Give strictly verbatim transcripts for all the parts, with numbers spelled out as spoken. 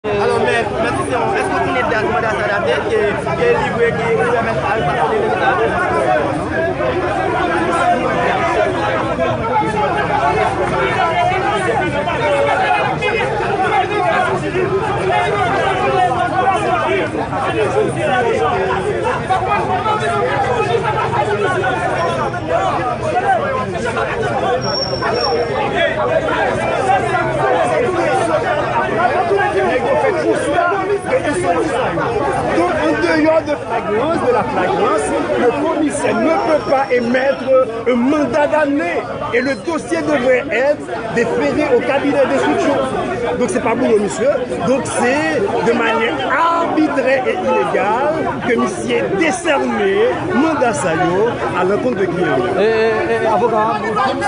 Alò, mèt, mèt Cicéron, èske w konnen dat manda sa a date, ke, ke li vre, ke gouvènman a yo pa tande legliz la? Donc, en dehors de flagrance, de la flagrance, le commissaire ne peut pas émettre un mandat d'amener. Et le dossier devrait être déféré au cabinet d'instruction. Donk, se pa boulo misye. Donk, se de manière arbitraire et illégale ke misye desène manda sa yo à l'encontre de kliyan yo. E, e, e, avoka,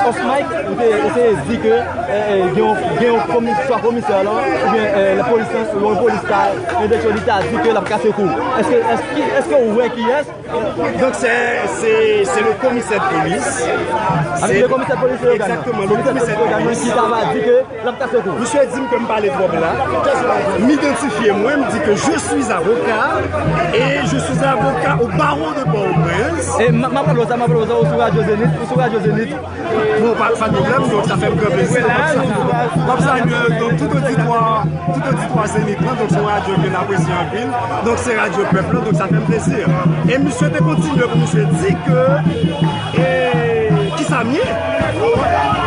off mic, ou te eseye di ke, e, e, gen yon, gen yon komi-, swa komisè la, oubyen, e, lapolis, yon polis ta, entèksyon li ta di ke l ap kase kou. Èske, èske, èske ou wè kiyès? Donk, se, se, se le komisè de polis. Avèk le komisè de polis Leyogàn nan. Exactement, le komisè de polis ki ta va di ke l ap kase kou. Misye di m ke m pale twòp la. M idantifye mwen, m di ke je suis avocat et je suis avocat au barreau de Port-au-Prince. E m ap, m ap pale w sa, m ap pale w sa, ou sou radyo Zenith, ou sou radyo Zenith. Bon, pa, pa de pwoblèm, donk sa fè m gran plezi. W ap salye, donk, tout oditwa, tout oditwa Zenith lan, donk se yon radyo ke n apresye anpil. Donk se radyo pèp lan, donk sa fè m plezi. E misye te kontinye pou misye di ke, e, kisa m ye?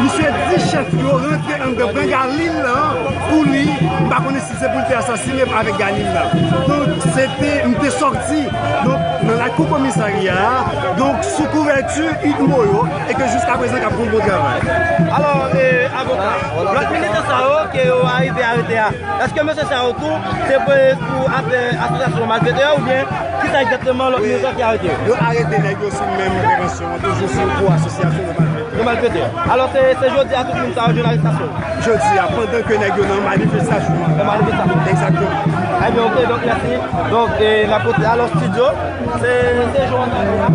Misye di chèf yo rantre anndan pran galil lan pou li, m pa konnen si se pou l te asasinen avèk galil la. Donk, se te, m te sòti, donk, nan lakou komisarya a, donk, sou kouvèti UDMO yo, e ke jiskaprezan k ap fè yon bon travay. Alò, e, avoka, lòt militan sa yo ke yo arive arete a, èske mesye sa yo tou se pou, pou afè asosyasyon malfetè oubyen kisa egzakteman lòt militan ki arete yo? Yo arete nèg yo sou menm prevansyon an, toujou sou pou asosyasyon de malfetè. De malfetè. Alò, se, se jodi a tout moun sa yo jwenn arestasyon? Jodi a, pandan ke nèg yo nan manifestasyon an. Nan manifestasyon. Egzakteman. Ebyen, oke, donk, mèsi. Donk, e, n ap pote alò estidyo. Se, se jou an la.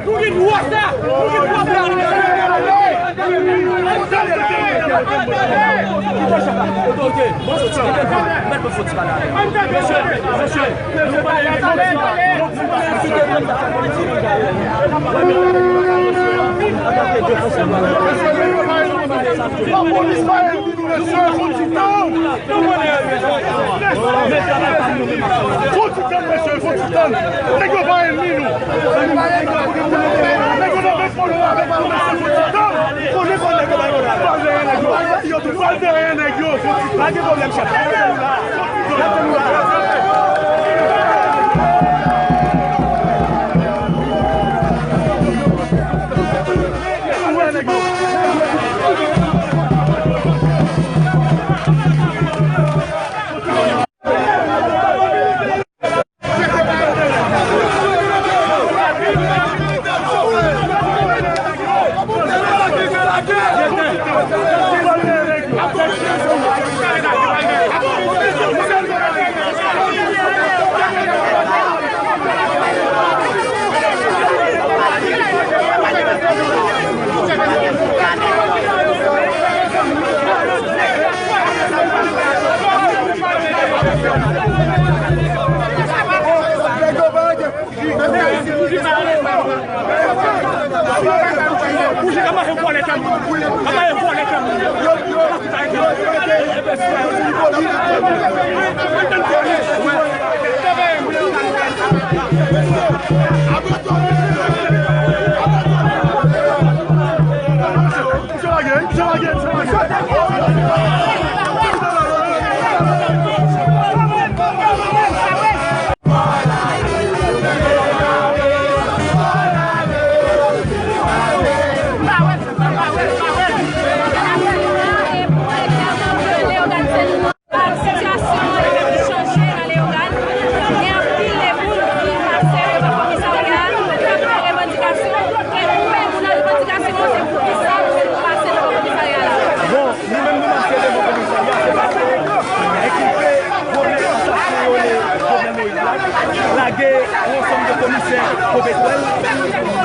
Nou gen dwa sa! Nou gen dwa sa! Lapolis pa enmi nou, mesye, fò ti tann. Fò ti tann, mesye, fò ti tann. Nèg yo pa enmi nou. Nèg yo nan menm polo avèk nou, mesye, fò ti tann. Pral dèyè nèg yo. Pral dèyè nèg yo. Pa gen pwoblèm, chèf. Sitiyasyon an chanje nan Leyogàn. Gen anpil de moun ki pase devan komisarya a, k ap fè revandikasyon, e nou menm, nan revandikasyon an, se poukisa nou pase devan komisarya la. Bon, nou menm, nou pase devan komisarya, se paske nèg ki te vòlè, asasinen Jovenel Moïse la, lage yon ansanm de komisè Popetwèl,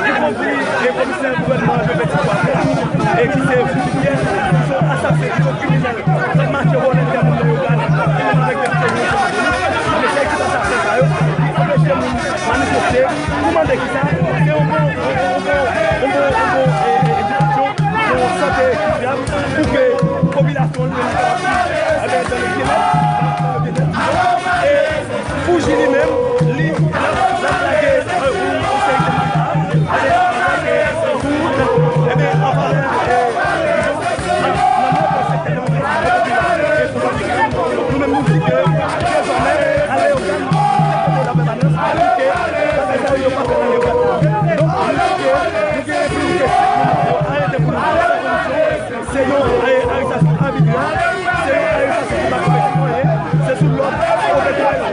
ki konpri e komisè gouvènman an de Peti Pwa, e ki se Fouti Pyè, ki se yon asasen, ki se yon kriminèl, k ap mache vòlè tè moun nan Leyogàn, ki menm avèk tè moun nan Leyogàn. Mesye ki asasen sa yo, ki anpeche moun manifeste, pou mande kisa, se yon bon, yon bon, yon bon, yon bon, e, e, edikasyon, yon sante ekitab, pou ke popilasyon li menm kapab viv, e ben, nan le byennèt, nan le byennèt. E Fouji li menm, li, l ap, l ap lage, e, yon, yon seri de manda, e ben, anpale, e, nan, nan nenpòt sektè de lavi popilasyon e pou nou menm, nou di ke dezòmè, a Leyogàn, se kote lapèmanans, pou ke bagay sa yo, yo pa fèt nan Leyogàn. Se yon arestasyon arbitral, se yon arestasyon ki pa konpèt anyen, se sou lòd otorite yo.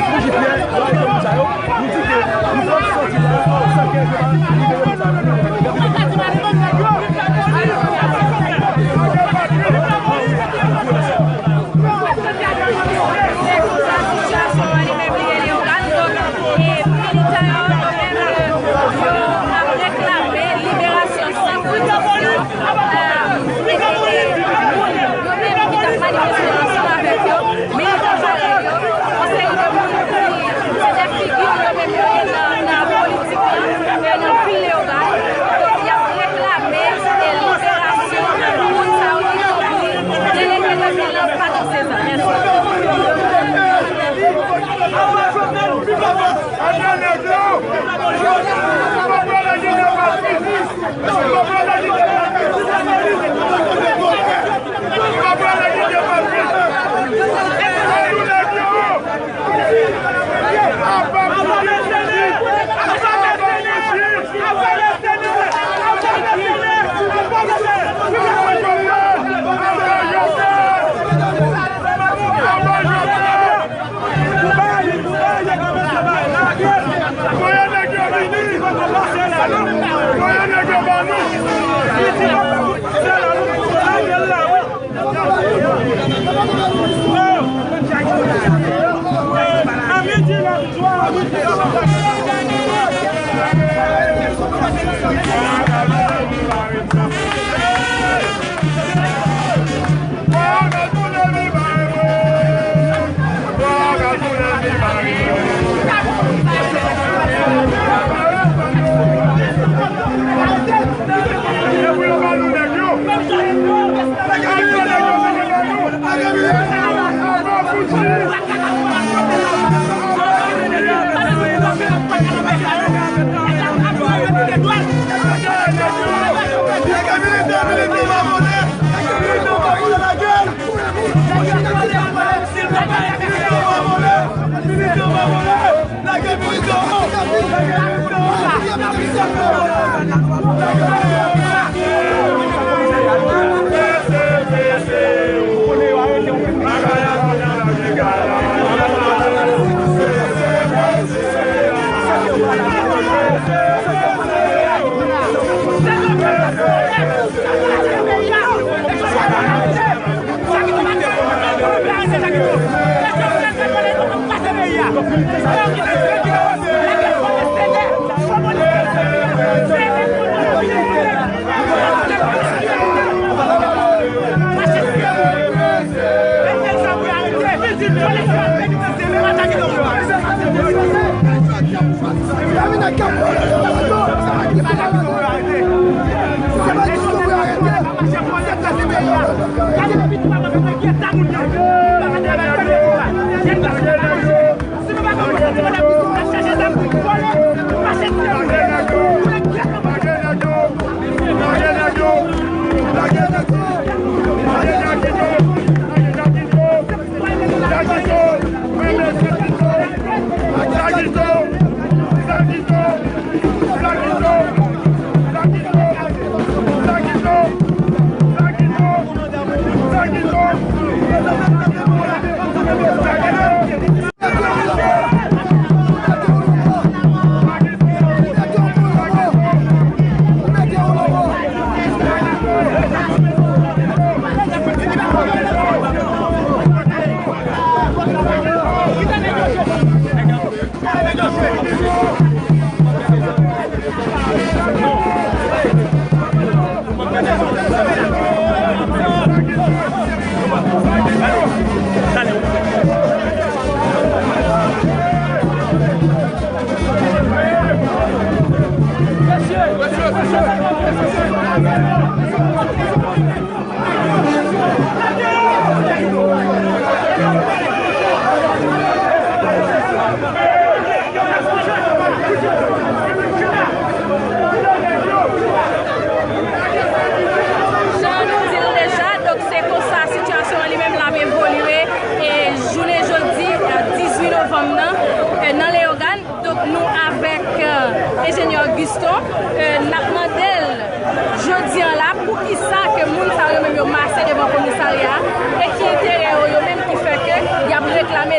Nou di byen, yo arete moun sa yo, nou di ke nou p ap sòti la san ke yo pa libere moun sa yo. Sitiyasyon an li menm li rele yo gad, donk, e militan yo, yo menm, yo ap reklame liberasyon san kondisyon. Yo menm ki t ap manifeste ansanm avèk yo, militan parèy yo, yon seri de moun ki se de figi yo menm yo ye nan, nan politik la, e nan vil Leyogàn. Donk, y ap reklame, e, liberasyon moun sa yo, ikonpri delege de vil lan, Patrick César. Mèsi.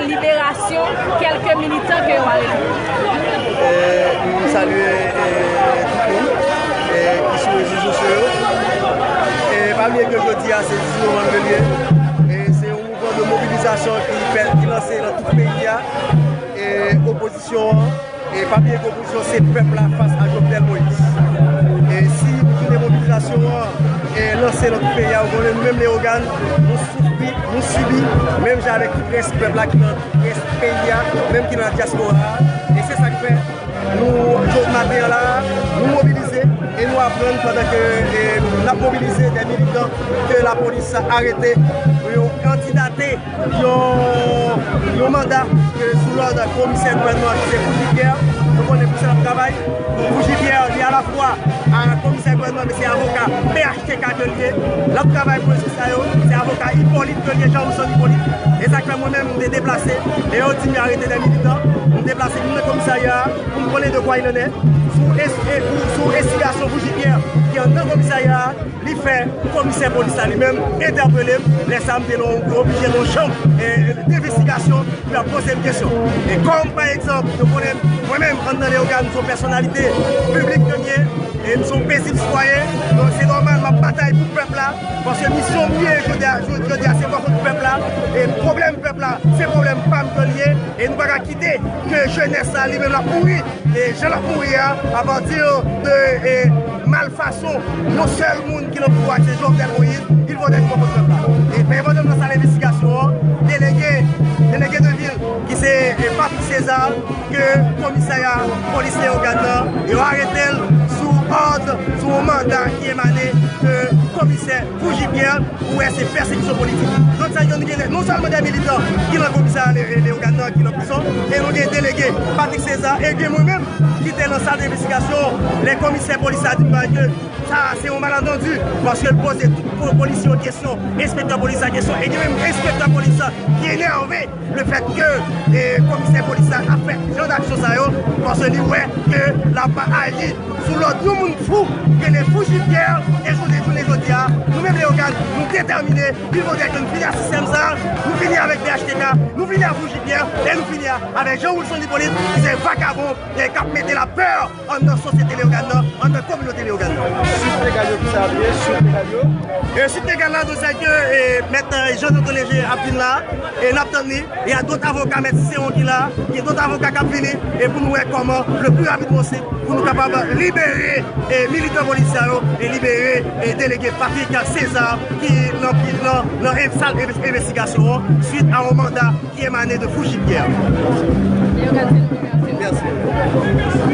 Liberasyon kèlke militan ke yo arete. E, m salye, e, tout moun, e, ki sou rezo sosyo yo. E pa bliye ke jodi a se dizuit novanm ke l ye. E se yon mouvman de mobilizasyon ki fè, ki lanse nan tout peyi a. E opozisyon an, e pa bliye ke opozisyon se pèp la fas a Jovenel Moïse. E si jounen mobilizasyon an, e, lanse nan tout peyi a, ou konnen nou menm Leyogàn, nou soufri, nou sibi, menm jan avèk tout rès pèp la ki nan tout rès peyi a, menm ki nan dyaspora a. E se sa k fè nou, jodi maten an la, nou mobilize e nou aprann pandan ke, e, n ap mobilize de militan ke lapolis arete pou yo kandidate yon, yon manda ke sou lòd komisè gouvènman an ki se Fouji Pierre. Nou konnen pou sa n ap travay. Fouji Pierre, li alafwa a komisè gouvènman, men se avoka P H T K ke l ye. L ap travay pou mesye sa yo. Se avoka Hyppolite ke l ye, Jean Wilson Hyppolite. E sa k fè mwen menm, m te deplase. E yo di m yo arete de militan. M deplase vin nan komisarya a pou m konnen de quoi il en est. Sou, es- e pou, sou enstigasyon Fouji Pierre ki anndan komisarya a. Li fè komisè polis la li menm entèpele m. Lè sa a, m te nan, oblije nan yon chanm, e, denvestigasyon pou y ap poze m kesyon. E kòm, pa egzanp, nou konnen, mwen menm, anndan Leyogàn, m se yon pèsonalite piblik ke m ye, e m se yon pezib sitwayen. Donk, se nòmal, m ap batay pou pèp la, paske misyon m ye jodi a, jodi a, se fè kont pèp la, e pwoblèm pèp la, se pwoblèm pa m ke l ye, e nou pa ka kite ke jenès la, li menm, l ap mouri. E jan l ap mouri a, apati de, e, malfason yon sèl moun ki nan pouvwa, se Jovenel Moïse, il faut être contre pèp la. E pandan m nan sal envestigasyon an, delege, delege de vil, ki se, e, Patrick César, ke komisarya polis Leyogàn nan, yo arete l sou òd, sou yon manda ki emane de komisè Fouji Pierre, ou wè se pèsekisyon politik. Donk sa yo, nou gen non sèlman de militan ki nan komisarya Le- Leyogàn nan ki nan prizon, e nou gen delege Patrick César, e gen mwen menm ki te nan sal de envestigasyon, lè komisè polis la di m ke sa se yon malentandu, paske l poze tout po- polisye yo kesyon, enspektè polis la kesyon, e gen menm enspektè polis la ki enève le fèt ke, e, komisè polis la ap fè jan d'aksyon sa yo, paske li wè ke l ap aji sou lòd yon moun fou, rele Fouji Pierre, e jounen, jounen jodi a, nou menm Leyogàn, nou detèmine, il faut que nou fini ak sistèm sa, nou fini avèk P H T K, nou fini ak Fouji Pierre, e nou fini a- avèk Jean Wilson Hyppolite, ki se vakabon, e k ap mete lapè anndan sosyete Leyogàn nan, anndan kominote Leyogàn nan. Swit legal yo, kisa ap ye? Swit legal yo. E swit legal la, nou se ke, e, mèt, e, Jean Antoine Léger ap vin la, e n ap tann li. E y a dòt avoka, mèt Cicéron ki la, gen dòt avoka k ap vini, e pou nou wè kòman, le pli rapidman posib, pou nou kapab libere, e, militan polis sa yo, e libere, e, delege Patrick César, ki nan, nan, nan sal envestigasyon an, swit a yon manda ki emane de Fouji Pierre. Mèsi.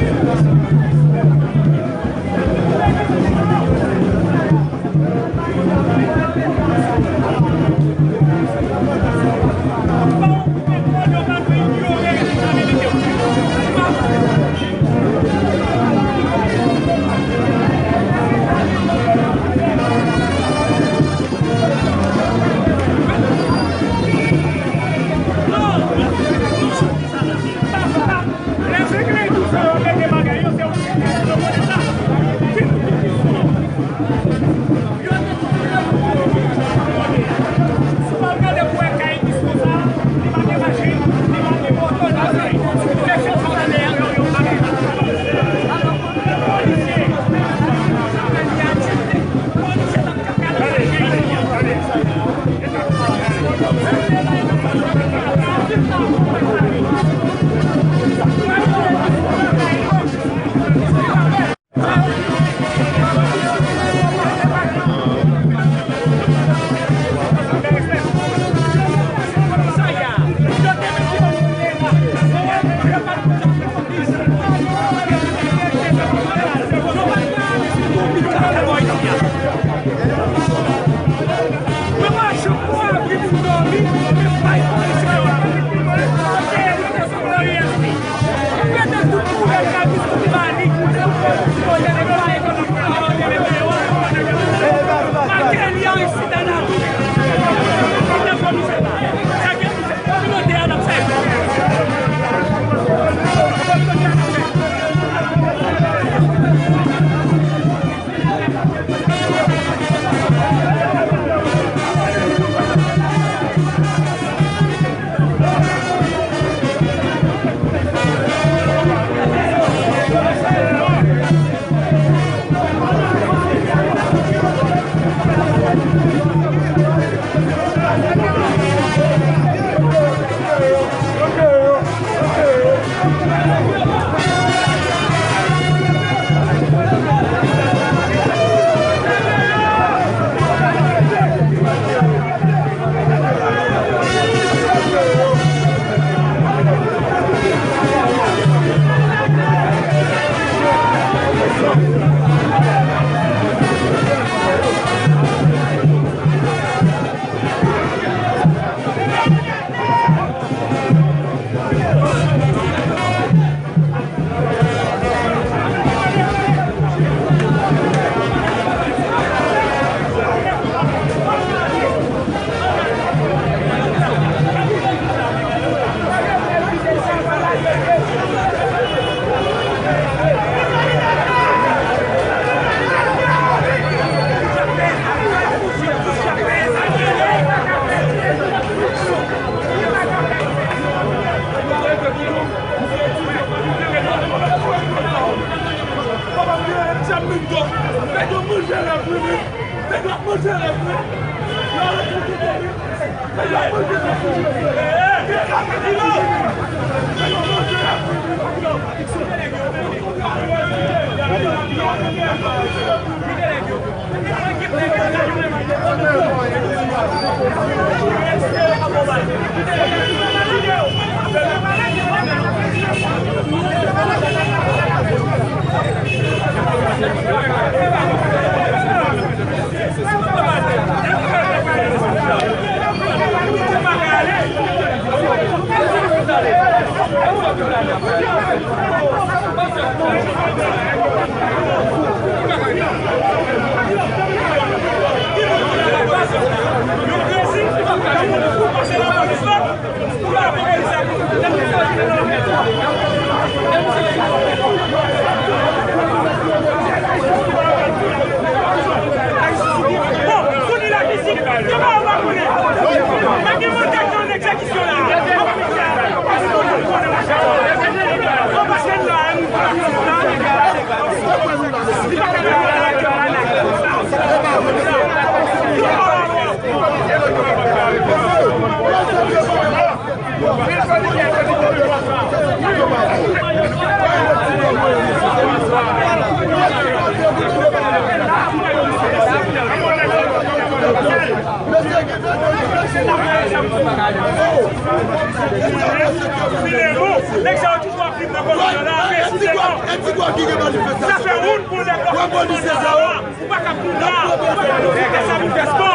Sa fè wout pou nèg la fè sa. Ou pa ka kout la, ou pa ka kout la, sa nou fè spò.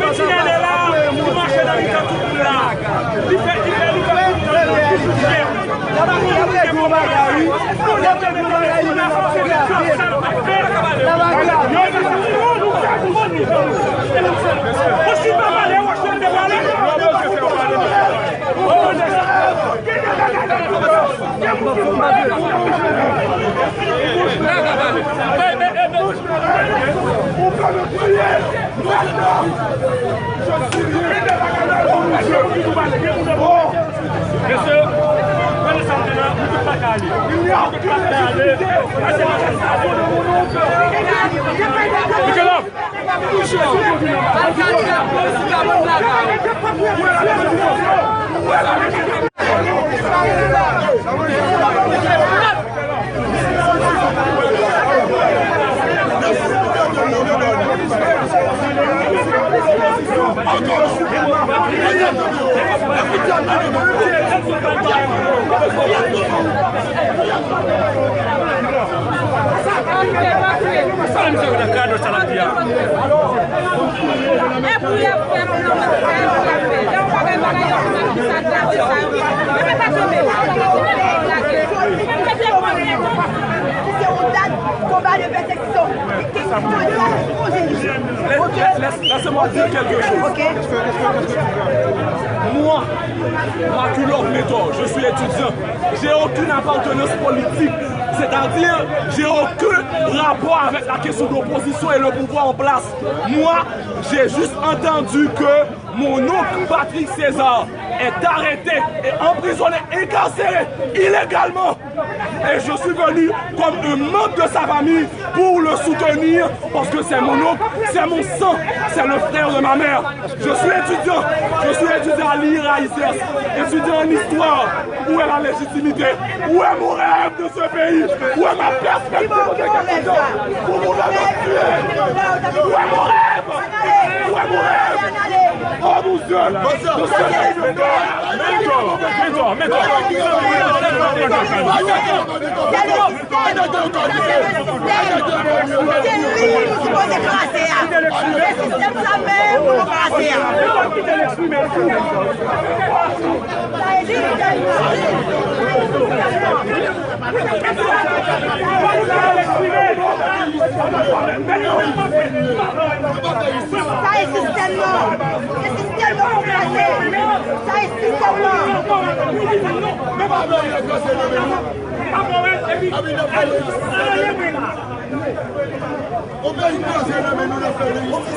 Fidji ale la, li mache nan mitan tout moun la. Li fè, li fè, li fè tout moun la. Ou si pa pale, ou si pa pale. Laissez-moi dire quelque chose. Moi, Matulov Métor, je suis étudiant. J'ai aucune appartenance politique. C'est-à-dire, j'ai aucun rapport avec la question d'opposition et le pouvoir en place. Moi, j'ai juste entendu que mon oncle Patrick César est arrêté et emprisonné, incarcéré illégalement. Et je suis venu comme un membre de sa famille pour le soutenir, parce que c'est mon oncle, c'est mon sang, c'est le frère de ma mère. Je suis étudiant, je suis étudiant à l'I R A I C S, étudiant en histoire. Où est la légitimité? Où est mon rêve de ce pays? Où est ma perspective de quelque chose? Vous voulez me tuer? Où est mon rêve? Où est mon rêve? Oh mon Dieu! De ce pays de... Se li nou sipoze kraze a. Se sistèm sa menm pou nou kraze a. Sa e sistèm nan. Se sistèm nan pou kraze. Sa e sistèm nan. Yon peyi kraze nan men nou, n ap fè reyisi.